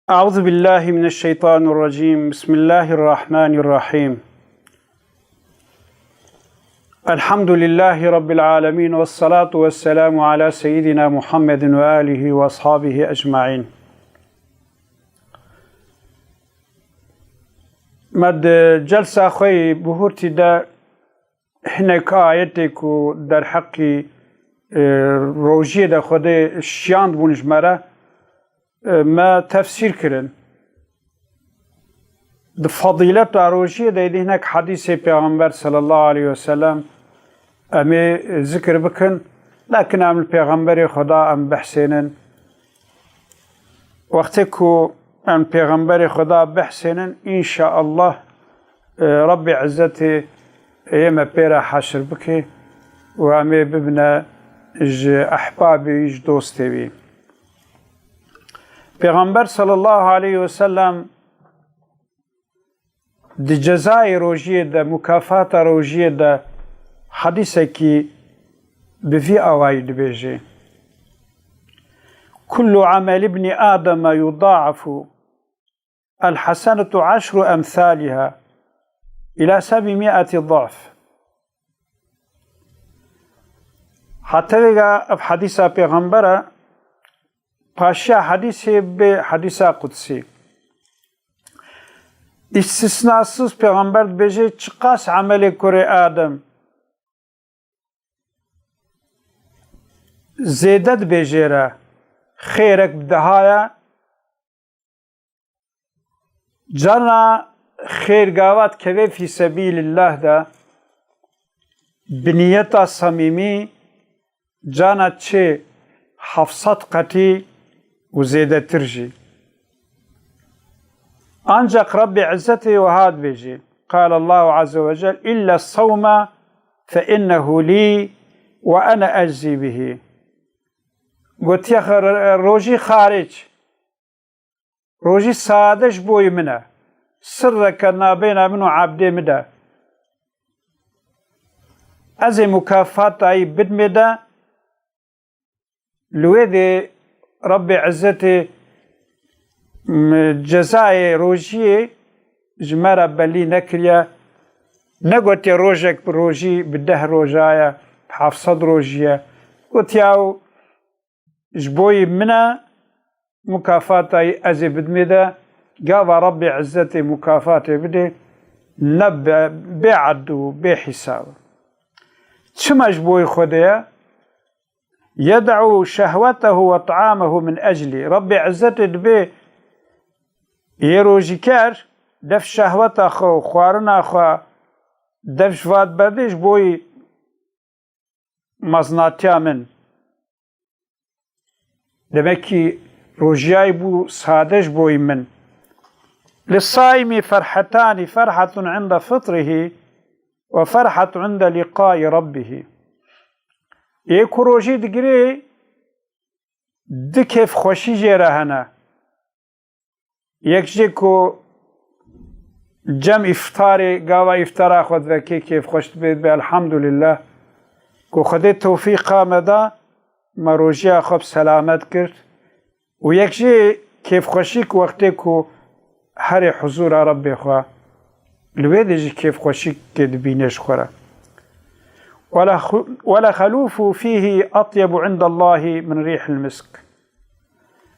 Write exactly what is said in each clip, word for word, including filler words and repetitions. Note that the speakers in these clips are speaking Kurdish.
أعوذ بالله من الشيطان الرجيم. بسم الله الرحمن الرحيم. الحمد لله رب العالمين، والصلاة والسلام على سيدنا محمد وآله وأصحابه أجمعين. Me di celsa xwe yê bihurtî de hinek ayetê ku derheqî, e, rojiyê de Xwedê şiyandbûn ji me re, e, me tefsîr kirin. Di fedîleta rojiyê de êdî hinek hedîsê Pêxember sallallahu aleyhi ve sellem em ê zikir bikin, lakin em li Pêxemberê Xweda em behsênin. Wextê ku em Pêxemberê Xweda behsênin, înşaallah, e, Rebbê Izzetê ê me pê re heşir bike û em ê bibine ji ehbabê wî, ji dostê wî. Pêxember sallallahu aleyhi ve sellem di cezayê rojiyê de, mukafata rojiyê de hedîsekî bi vî awayî dibêje: "Kullu amel ibni Ademe yudaafu, el hasenetu aşru emsaliha ila seb'i mi'ati da'f." Heta vêga ev hedîsa Pêxember e, paşiya hedîsê bê hedîsa qudsî. Îstisnasız Pêxember dibêje, çiqas emelê kurê Adem zêde dibê jê re, xêrek bi deha ye, carna xêr gava dikeve fî sebîlillah de, bi niyeta samîmî, carna çê heft sed qetî û zêdetir jî. Ancak Rebbê Izzetê wiha dibêje, Qal Allahu Azze ve Cel, "İlla savme fe innehu li ve ene eczi bihi." Gotiye, "Rojî xaric, rojî sade ji boyî min e. Sirreke nabêna min û abdê min de. Ez ê mukafata wî bidmê de." Li wê dê Rebbê Izzetê, m-, cezayê rojiyê ji me re belî nekiriye. Negotiye rojek bi rojî, bi deh roja ye, bi heft sed rojî ye. Gotiye ew ji boyî min e, mukafata wî ez ê bidmê de, gava Rebbê Izzetê mukafatê bidê, ne be-, bê ed û bê hîsab. Çima ji boyî Xwedê ye? "Yed'u şehwetehu ve ta'amehu min eclî." Rebbê Izzetê dibê yê rojîker dev şehweta xwe û xwarina xwe dev ji va berdê ji boyî meznatiya min. Demekî rojiyayî bû sade ji boyî min. "Lis-saimi ferhetanî, ferhetun inde fitrihî ve ferhetun inde liqayî Rebbihî." Ê ku rojî digirê, di kêfxweşî jê re hene. Yek jê ku cem îftarê, gava îftara xwe divekê, kêfxweş dibê, dibê elhamdulillah ku Xwedê tewfîqa me da, me rojiya xwe bi selamet girt. Û yek jê kêfxweşîk wextê ku herê huzûra Rebbê xwe, li wê de jî kêfxweşîkê dibîne ji xwe re. "Wele xu-, wele xelûfu fîhî etyebu indallahî min rîhil misk."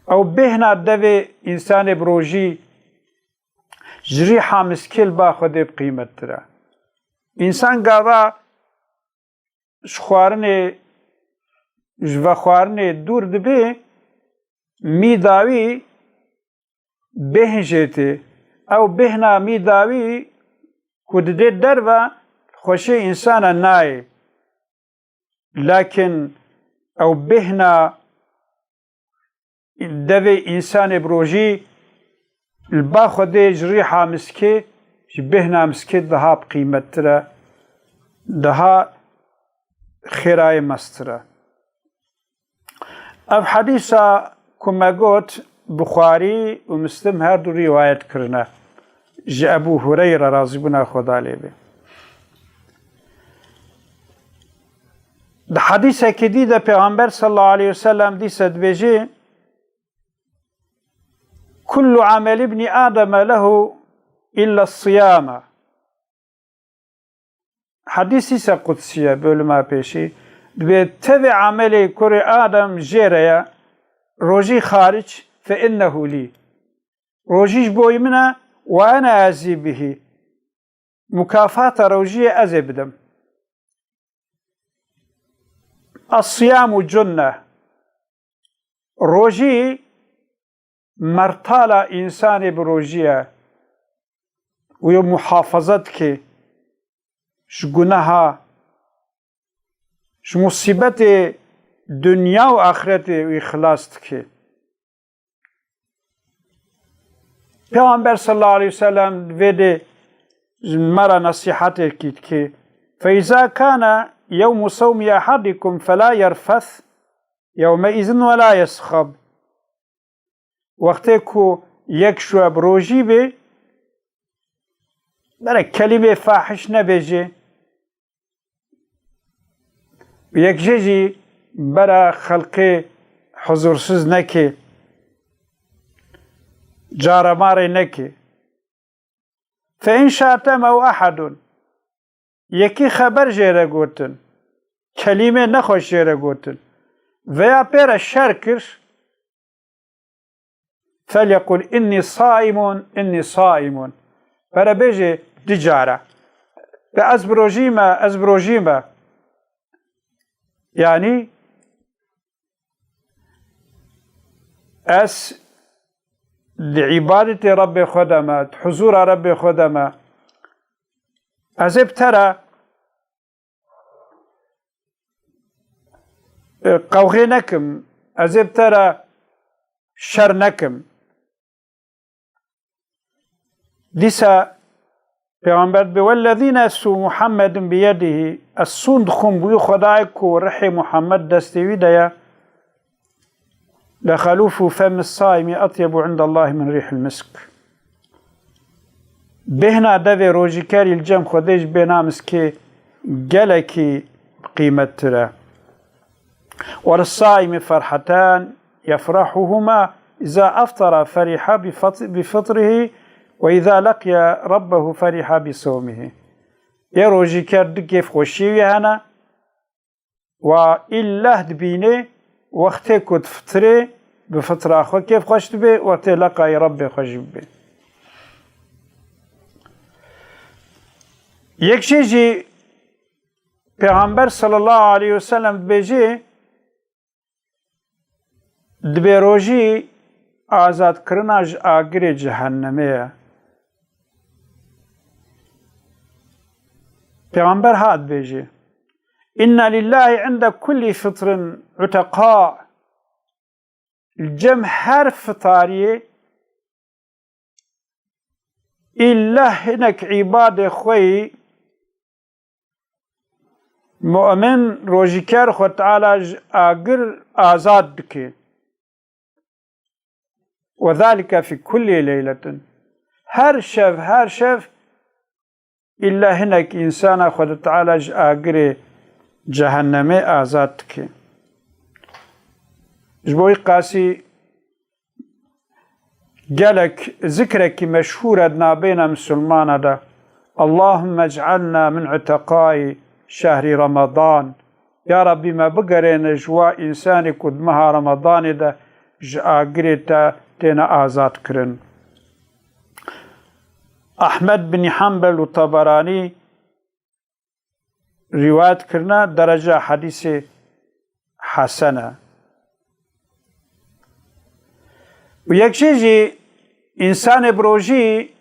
Ew bêhna devê însanê bi rojî ji rîha miskê li ba Xwedê bi qîmettir e. Însan gava ji xwarinê, ji vexwarinê dûr dibê, mîda wî bêhn jê tê. Ew bêhna mîda wî ku didê derve, xweşê însana nayê. Lakin ew bêhna devê însanê bi rojî li ba Xwedê ji rîha miskê, ji bêhna miskê daha bi qîmettir e, daha xêrayê mestir e. Ev hedîsa ku me got, Buxarî û Muslim her du rîwayet kirine. Ji Ebû Hureyre, razîbûna Xweda lê be. Di hedîsekî dî de Pêxember sallallahu aleyhi ve sellem dîse dibêje, Kullu amel ibni Ademe lehu illa siyama. Hadîs îse qudsî ye, bölüma pêşî. Dibê tevê amelê kurê Adem jê re ye, rojî xaric, fe innehu lî. Rojî ji boyî min e, we ene ezî bihî. Mukafata rojiyê ez ê bidim. Es-siyamu cunne. Rojî mertala însanê bi rojî ye. Wî muhafaza dike ji guneha, ji musîbetê dinya û axretê wî xilas dike. Peyxamber sallallahu aleyhi ve sellem vê de ji me re nesîhetê kî dike. Fe îza kana yewmu sewmi ehadikum fela yerfes yewme izin ve la yesxab. Wextê ku yek ji we bi rojî bê, bere kelîmê fahiş nebêje. Yek jê jî bera xelkê huzursiz neke, caremarê neke. Fe in şateme ehadun. Yekî xeber jê re gotin, kelîmê nexweş jê re gotin, veya pê re şer kir, felyekul inni saimun, inni saimun. Pere bêje du cara. Be ez bi rojî me, ez bi rojî me. Yanî ez di îbadetê Rebbê xwe de me, di huzûra Rebbê xwe de me. Ez ê bi te re, e, qewxê nekim, ez ê bi te re şer nekim. Dîsa Pêxember dibê, "Wellezî nefsû Muhammedin biyedihî", ez sûn dixwim bi wî Xwedayê ku rihê Muhammed destê wî de ye, "lexelûfû femi saîmî etyebu indallahî min rîhil misk." Bêhna devê rojîkerî li cem Xwedê ji bêhna miskê gelekî qîmettir e. "Welissâimi ferhatân yefrahuhuma, izâ eftara feriha bi fat-, bi fitrihi ve izâ leqiya rabbehu feriha bi sewmihi." Yê rojîker du kêfxweşiyê wî hene, wa îlleh dibînê, wextê ku difitirê, bi fitra xwe kêfxweş dibe, wextê leqayî Rebbê xwe jî bibe. Yek jê jî Pêxember sallallahu aleyhi ve sellem dibêje, dibê rojî azadkirina ji agirê cehennemê ye. Pêxember ha dibêje, "Inna lillahi inde kulli fitrin uteqa." Li cem her fitariyê îlleh hinek îbadê xwe yî mu'min rojîker Xwe Teala ji agir azad dike. "Ve zalike fî kullî leyletin." Her şev, her şev îlla hinek însana Xwedê Teala ji agirê cehennemê azad dike. Ji bo wî qasî gelek zikrekî meşhûr e di nabêna misilmana de. "Allahümme ec'alna min uteqayî şehrî Ramadan." Ya Rabbî, me bigerêne ji wa însanê ku di meha Ramadanê de ji agirê te têne azad kirin. Ahmed bin Hanbel û Taberanî rîwayet kirine, dereca hedîsê hesen e. Û yek jê jî însanê bi rojî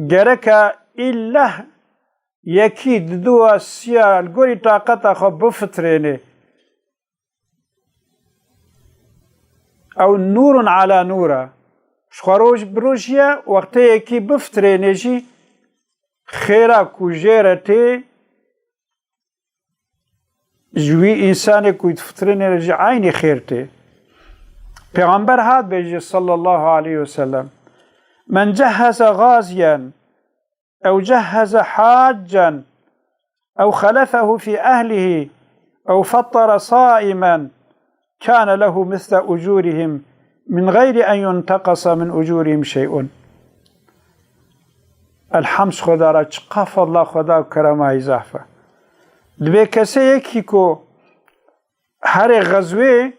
gereke îlleh yekî di dua siya li gorî taqeta xwe bifitirênê. Ew nûrun ala nûr e. Ji xwe roj bi rojî ye, wextê yekî bifitirênê jî xêra ku jê re tê, ji wî însanê ku difitirênê re jî eynî xêr tê. Pêxember hat bêje sallallahu aleyhi ve sellem, "Men cehheze gaziyen, ew cehheze haccen, ew xelefehu fî ehlihi, ew fettara saimen, kâne lehu misle ucûrihim من غير أن ينتقص من أجورهم شيء. Elhemd Xweda re, çiqa fedla Xweda û kerema wî zehf e. Dibê kesê yekî ku herê xezwê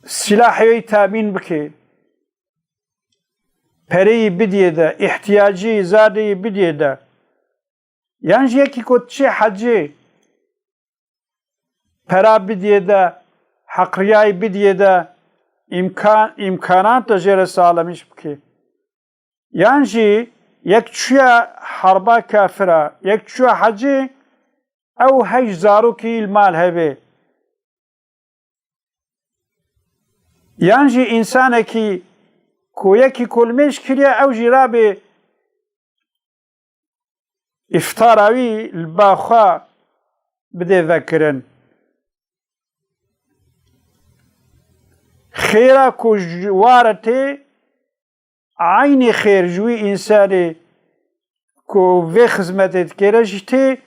silahê wî temîn bike, pereyî bidiyê de, îhtiyacî zadeyî bidiyê de, yan jî yekî ku diçê hecê, pera bidiyê de, heqriyayî bidiyê de, îmkan, îmkanan te jê re sağlamış bike. Yan jî yek çûye herba kafira, yek çûye hecê, ew heşt zarokî li mal hebe. Yan jî însanekî ku yekî kolmêj kiriye, ew jî rabe îftara wî li ba xwe bidê vekirin. Xêra ku ji ware tê, eynî xêr ji wî însanê ku vê xizmetê dikê re jî tê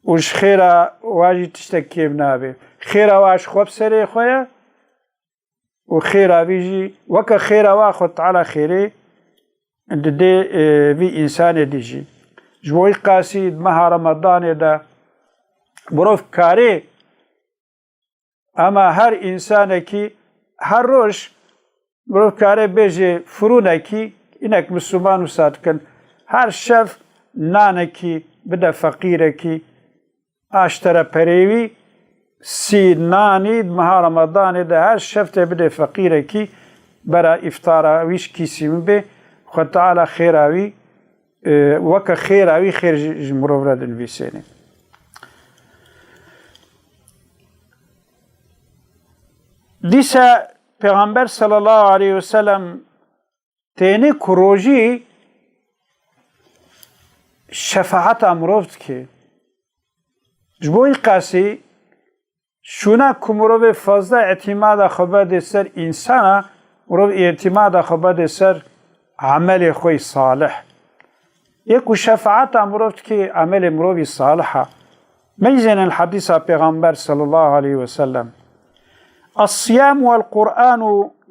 û ji xêra wa jî tiştek kêm nabe. Xêra wa ji xwe bi serê xwe ye û xêra vî jî weke xêra wa Xwe Teala xêrê didê, e, vî însanê dî jî. Ji bo wî qasî di meha Remedanê de mirov karê, ema her însanekî her roj mirov kare bêje firûnekî, înek misliman wisa dikin, her şev nanekî bide feqîrekî, aştere perê wî sî nanî di meha Remedanê de her şev tê bidê feqîrekî, bera îftara wî ji kîsî min bê, Xwe Teala xêra wî, e, weke xêra wî xêr ji, ji mirov re dinivîsênê. Dîse Pêxember sallallahu aleyhi ve sellem tênê ku rojî şefaeta mirov dike. Ji bo wî qasî şûna ku mirovê fazla îtîmada xwe bede ser însana, mirov îtîmada xwe bede ser emelê xwe yî salih. Yê ku şefaeta mirov dike, emelê mirovî salih e. Meyzênin hedîsa Pêxember sallallahu aleyhi ve sellem. الصيام والقرآن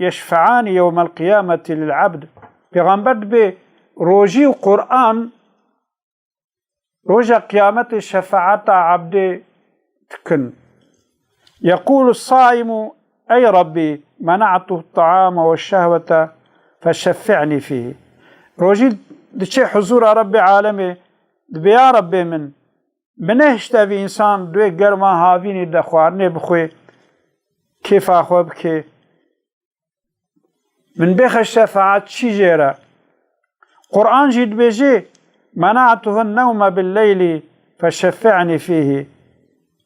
يشفعان يوم القيامة للعبد. Pêxember dibê rojî û Quran roja qiyametê şefaeta ebdê dikin. يقول الصائم: أي ربي، منعته الطعام والشهوة فشفعني فيه. Rojî diçe huzura Rebbê alemê, dibê: Ya Rebbê min, min nehişte vî însan duyê germa havînî de xwarinê bixwe, kêfa xwe bike. Min bêxe şefaet çi jê re? Quran jî dibêje: منعته النوم بالليل فشفعني فيه.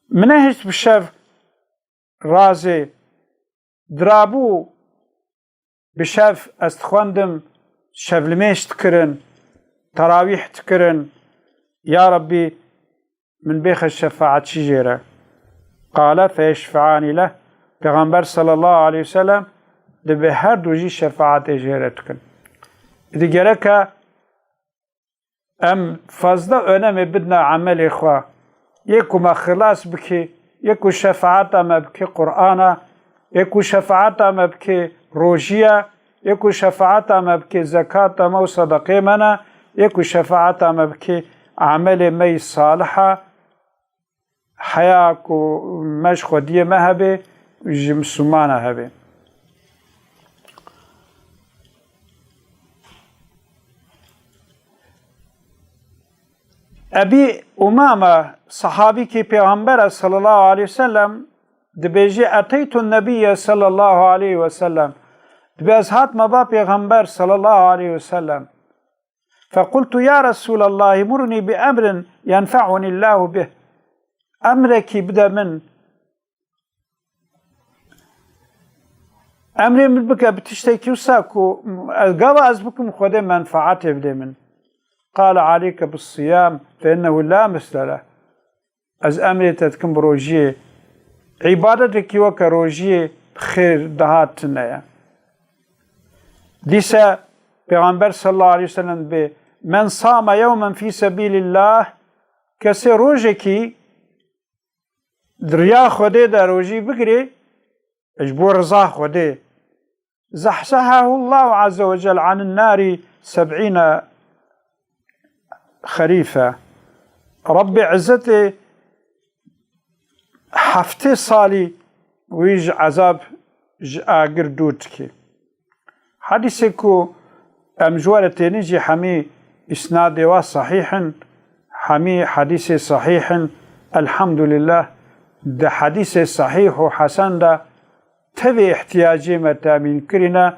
Min nehişt bi şev razê, dirabû bi şev ez dixwendim, şevlimêj dikirin, terawîh dikirin. Ya Rebbî, min bêxe şefaetçî jê re. Qale feyeşfeanî leh. Pêxember sallallahu aleyhi ve sellem dibê her du jî şefaetê jê re dikin. Îdî gereke em fazla önemê bidine emelê xwe. Yê ku me xilas bike, yê ku şefaeta me bike Qur'an e, yê ku şefaeta me bike rojî ye, yê ku şefaeta me bike zekata me û sedeqê me ne, yê ku şefaeta me bike emelê me yî salih e, heya ku me ji xwediyê me hebe, ji Mislimana hebe. Ebî Umame, sahabîkî Pêxembera sallallahu aleyhi ve sellem, dibêje: Eteytu Nebiyye sallallahu aleyhi ve sellem. Dibê ez hatime ba Pêxember sallallahu aleyhi ve sellem. Fequltu: Ya Resulallah, murni bi emrin yenfe'uni Allahu bih. Emrekî bide min. Emrê min bike bi tiştekî wisa ku ez gava ez bikim Xwedê menfaetê bide min. Qale: Aleyke bis-siyam fe innehu la misle leh. Ez emrê te dikim bi rojiyê. Îbadetekî weke rojiyê xêr daha tune ye. Dîse Pêxember sallallahu aleyhi ve sellem dibê: Men same yewmen fî sebîlillah, kesê rojekî di riya Xwedê de rojî bigirê, ji bo riza Xwedê. Zehzehehu Allahu azze ve cel anin nari seb'îne xerîfe. Rabbê Izzetê heftê salî wî ji ezab, ji agir dûr dikê. Hadîsê ku em ji we re tênin jî hemî îsnadê wa sehîh in, hemî hadîsê sehîh in. Elhamdulillah, di hadîsê sehîh û hesen de tevê ihtiyacê me temîn kirîne.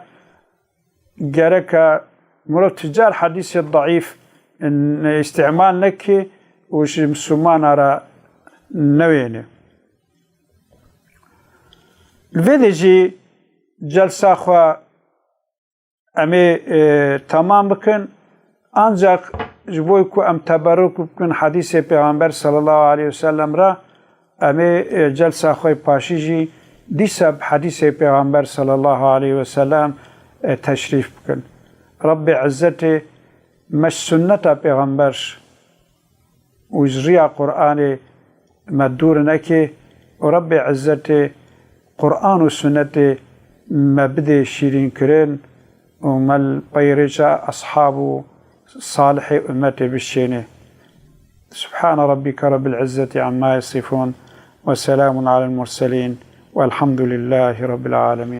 Gereke mirov tu car hadîsê deîf n-, îstîmal neke û ji Mislimana re newêne. Li vê de jî celsa xwe em ê, e, temam bikin. Ancak ji bo ku em teberruk bikin hadîsê Pêxember sallallahu aleyhi ve sellem re, em ê, e, celsa xwe paşî jî dîsa bi hadîsê Pêxember sallallahu aleyhi ve sellem, e, teşrîf bikin. Rabbê Izzetê me ji sunneta Pêxember û ji riya Qur'anê me dûr neke û Rabbê Izzetê Qur'an û sunnetê me bidê şîrînkirin û me li pey rêça eshab û salihê ummetê bişêne. Subhane Rabbike Rabbil İzzeti amma yasifun ve selamun alel murselin velhamdülillahi Rabbil alemin.